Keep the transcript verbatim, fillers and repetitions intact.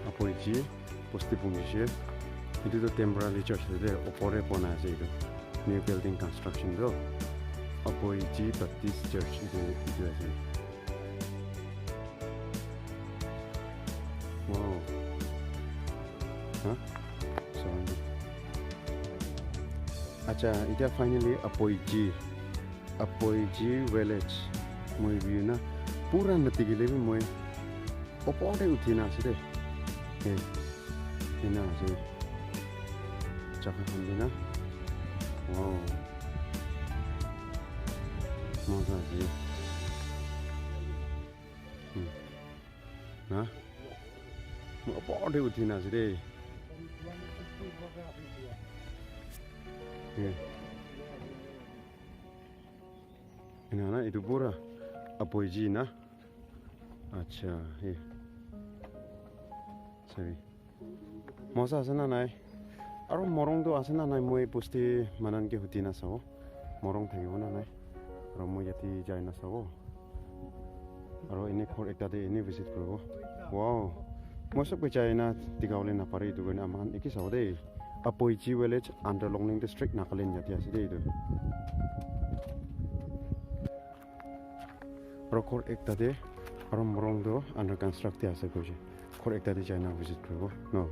Apoiji bosti pungji she. Itu to temporary church ase de, opor te bona ase itu. New building construction to. Apoiji Baptist Church itu, itu ase. Wow. Huh? Sorry. Acha, ita finally Apoiji. Apoiji village. Moi view na pura na tikile bi moi opor te uthi na ase de. Eh, uthi na ase. Jaga khan bi na. Wow. Moza ase. Hmm. Na? Moi opor te uthi na ase de. Eh. Ena na, itu pura Apoiji na. Acha, eh. Sorry. Moza ase na nai? Aro morung tu ase na nai? Moi bosti manan ke huti na sabo. Morung thakibo na nai? Aro moi yate jai na sabo. Aro ene ghor ekta te ene visit kuribo. Wow. Moi sob ke jai na dikha bole na pare, itu karne ami khan eki sabo de. Apoiji village under Longleng district, Nagaland yate ase de itu. Aro ghor ekta te, aro morung tu under construct te ase koishe. Ghor ekta te jai na visit kuribo, no?